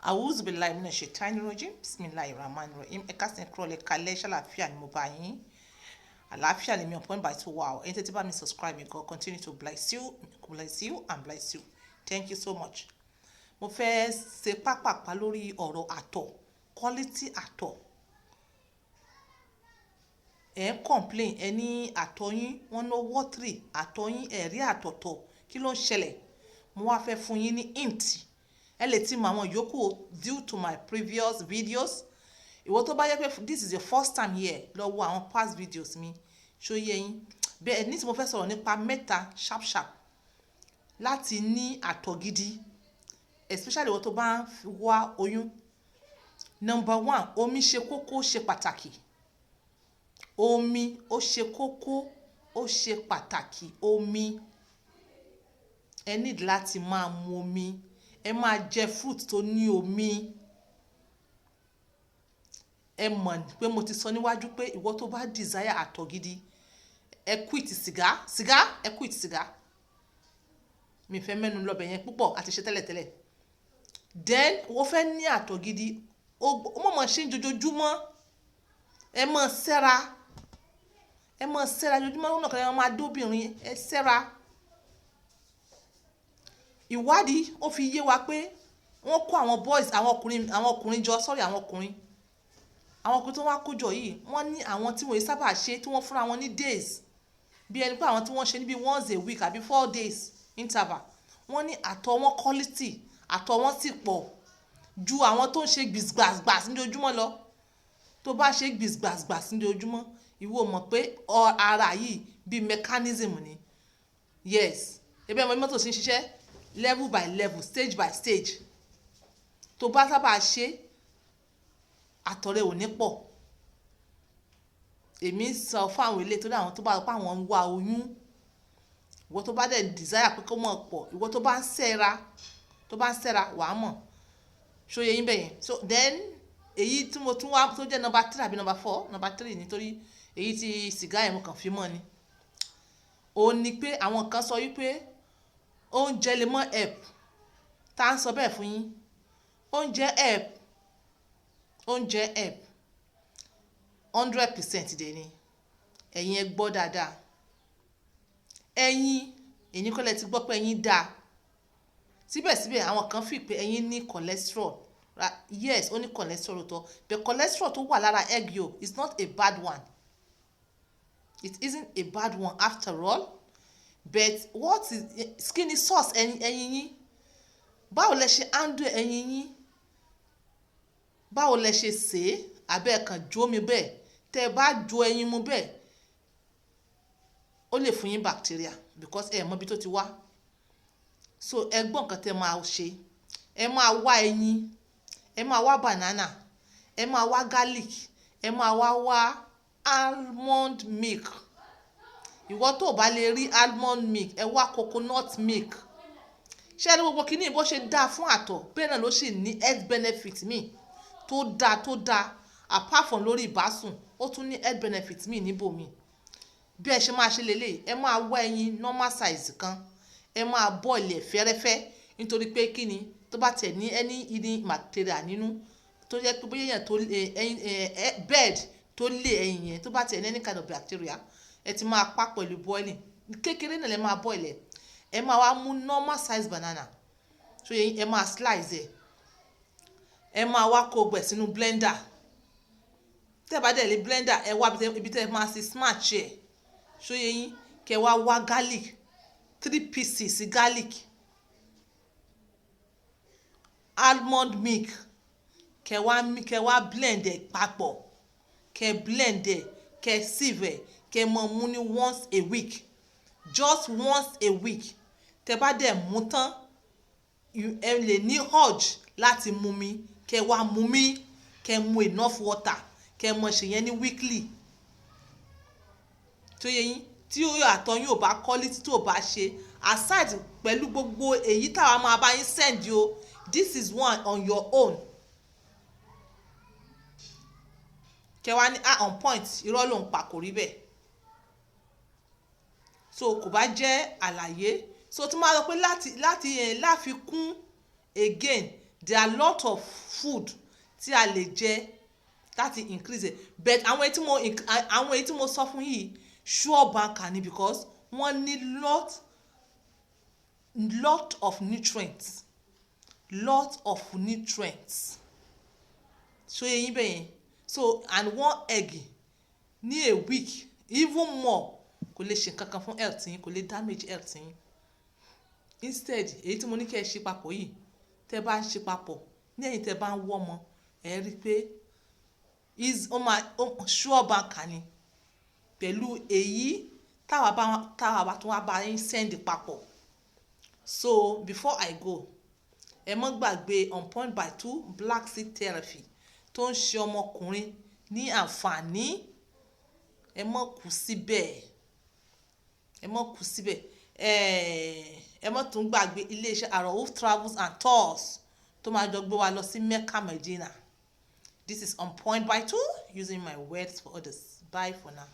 A'udhu billahi minash shaitani rajim. Bismillahir rahmanir rahim. Ẹ káàsán, kúrọ̀lẹ́, kalẹ́, ṣàlàáfíà ni mo bá yín? Àlàáfíà lèmi on point by two. Wow, ẹ̀yin tẹ́tí bá mi subscribe, may God continue to bless you, bless you and bless you. Thank you so much. Mo fẹ́ ṣe pápápá lórí ọ̀rọ̀ àtọ̀, quality àtọ̀. Ẹ̀ ń complain, ẹ ní àtọ̀ yín wọ́n ní watery, àtọ̀ yín ẹ̀ rí àtọ̀tọ̀. Kí ló ń ṣẹlẹ̀? Mo wá fẹ́ fún yín ní hint. Ẹ lè ti mọ àwọn yòókù due to my previous videos. Ìwọ tó bá yẹ pé this is your first time here, lọ wo àwọn past videos mi. Ṣó yé yín bẹ́ẹ̀? Ní tí mo fẹ́ sọ̀rọ̀ nípa mẹ́ta sharp sharp láti ní àtọ̀ gidi, especially ìwọ tó bá ń wá oyún. Number one, omi ṣe kókó, ṣe pàtàkì. Omi ó ṣe kókó, ó ṣe pàtàkì. Omi, ẹ need láti máa mu omi. Ẹ máa jẹ fruit tó ní omi. Ẹ mọ̀ pé mo ti sọ níwájú pé ìwọ tó bá desire àtọ̀ gidi, ẹ quit sìgá. Sìgá, ẹ quit sìgá. Mi fẹ́ mẹ́nu lọ́bẹ̀ yẹn púpọ̀, àti ṣe tẹ́lẹ̀tẹ́lẹ̀. Then wọ́n fẹ́ ní àtọ̀ gidi, ó mọ̀ ṣe ń jojoojúmọ́. Ẹ mọ̀ sẹ́ra, ẹ mọ̀ sẹ́ra jojoojúmọ́ náà kàn. Ẹ máa dóbìnrin, ẹ sẹ́ra. Ìwádìí ó fi yé wa pé wọ́n kó àwọn boys, àwọn ọkùnrin jọ, sorry, àwọn ọkùnrin tó wá kó jọ yìí, wọ́n ní àwọn tí wọ́n sábà ṣe, tí wọ́n fúnra wọn ní days, bí ẹni pé àwọn tí wọ́n ṣe níbi once a week àbí 4 days interval, wọ́n ní àtọ̀ wọn quality, àtọ̀ wọn sì pọ̀ ju àwọn tó ń ṣe gbìsgbàsgbàs ní ojúmọ́ lọ. Tó bá ṣe gbìsgbàsgbàs ní ojúmọ́, ìwọ mọ̀ pé ara yìí bíi mechanism ni. Yes, ebi ẹ̀mọ́ mọ́tò ṣe ń ṣiṣẹ́ level by level, stage by stage. Tó bá sábà ṣe, àtọ̀ rẹ ò ní pọ̀. Èmi ń sọ fún àwọn ilé torí àwọn tó bá rò pé àwọn ń wá oyún. Ìwọ tó bá dẹ̀ desire pé kó mọ̀ pọ̀, ìwọ tó bá ń ṣẹ́ra, tó bá ń ṣẹ́ra, wàá mọ̀. Ṣó yé yín bẹ́yẹn? So then, èyí tí mo tún wá tó jẹ́ number three àbí number four, number three, nítorí èyí tí sìgá yẹn mo kàn fi mọ́ ni. Ó ní pé àwọn kan sọ wípé oúnjẹ lè mọ́ help. Tá ń sọ bẹ́ẹ̀ fún yín? Oúnjẹ help, oúnjẹ help 100% dẹ̀ ni. Ẹ̀yin ẹ gbọ́ dáadáa. Ẹyin, èyí kọ́ lẹ ti gbọ́ pé ẹyin dáa. Síbẹ̀síbẹ̀, àwọn kan fi pé ẹyin ní cholesterol. Yes, ó ní cholesterol tó, but cholesterol tó wà lára egg yolk is not a bad one. It isn't a bad one after all. But what is kí ni source ẹyin yín? Báwo lẹ ṣe handle ẹyin yín? Báwo lẹ ṣe sè é? Àbẹ́ ẹ kàn jó mi bẹ́ẹ̀? Tẹ́ ẹ bá jó ẹyin mu bẹ́ẹ̀, ó lè fún yín bacteria because ẹ mọ ibi tó ti wá. So ẹ gbọ́ nǹkan tẹ́ máa ṣe. Ẹ máa wá ẹyin, ẹ máa wá banana, ẹ máa wá garlic, ẹ máa wá wá almond milk. Ìwọ tó o bá lè rí almond milk, ẹ wá coconut milk. Ṣé ẹni gbogbo kìíní bó ṣe dáa fún àtọ̀, bẹ́ẹ̀ náà ló sì ní health benefit míì tó dáa, tó dáa. Apart from lórí ìbásùn, ó tún ní health benefit míì níbòmíì. Bí ẹ ṣe máa ṣe lélẹ̀: ẹ máa wá ẹyin normal size kan, ẹ máa boil ẹ̀ fẹ́rẹ́fẹ́, nítorí pé kí ni, tó bá tẹ̀ ní any hidden material nínú, tó jẹ́ pé bóyá èèyàn tó ẹyin bird tó lé ẹyin yẹn, tó bá tẹ̀ ní any kind of bacteria, ẹ ti máa pa pẹ̀lú boiling kékeré náà. Lẹ máa boil ẹ̀. Ẹ máa wá mú normal size banana, so ẹ máa slice ẹ̀. Ẹ máa wá kó gbẹ̀ sínú blender. Tẹ́ bá dẹ̀ lè blender, ẹ wá ibi tẹ́ máa ṣe smash ẹ̀. Ṣó yé yín? Kẹ́ wá wá garlic, three pieces garlic, almond milk, kẹ́ wá blend ẹ̀ papọ̀. Kẹ́ blend ẹ̀, kẹ́ sieve ẹ̀, kẹ́ mọ mú ní once a week, just once a week. Tẹ́ bá dẹ̀ mú tán, ẹ lè ní urge láti mu mi. Kẹ́ wá mu mi, kẹ́ mu enough water. Kẹ́ mọ ṣe yẹn ní weekly. Tó yé yín? Tí àtọ̀ yín ò bá quality, tó bá ṣe aside pẹ̀lú gbogbo èyí táwa máa bá yín send o, this is one on your own. Kẹ́ wá ní, "Ah, on point, irọ́ ló ń pa, kò rí bẹ́ẹ̀." So kò bá jẹ́ àlàyé. So tí máa sọ pé láti láti ẹ̀ láfikún again There are lot of food tí a lè jẹ láti increase it, but àwọn èyí tí mo sọ fún yìí, sure banker ni, because wọ́n ní lot lot of nutrients, lot of nutrients. So eyín bẹ́ẹ̀ yẹn. So and one egg ní a week, even more, kò lè ṣe nǹkan kan fún health yín, kò lè damage health yín. Instead, èyí tí mo ní kí ẹ ṣe papọ̀ yìí, tẹ́ bá ń ṣe papọ̀ ní ẹ̀yin tẹ́ bá ń wọ́ ọmọ, ẹ rí i pé is ó máa sure banker ni pẹ̀lú èyí táwa bá tún wá bá yín send papọ̀. So before I go, ẹ mọ́ gbàgbé On Point by Two Black Seed Therapy tó ń ṣe ọmọkùnrin ní àǹfààní. Ẹ mọ́ kú síbẹ̀, ẹ mọ́ kú síbẹ̀. Ẹ mọ́ tún gbàgbé iléeṣẹ́ Arahuf Travels and Tours tó máa jọ gbé wa lọ sí Mecca, Medina. This is On Point by Two, using my words for others. Bye for now.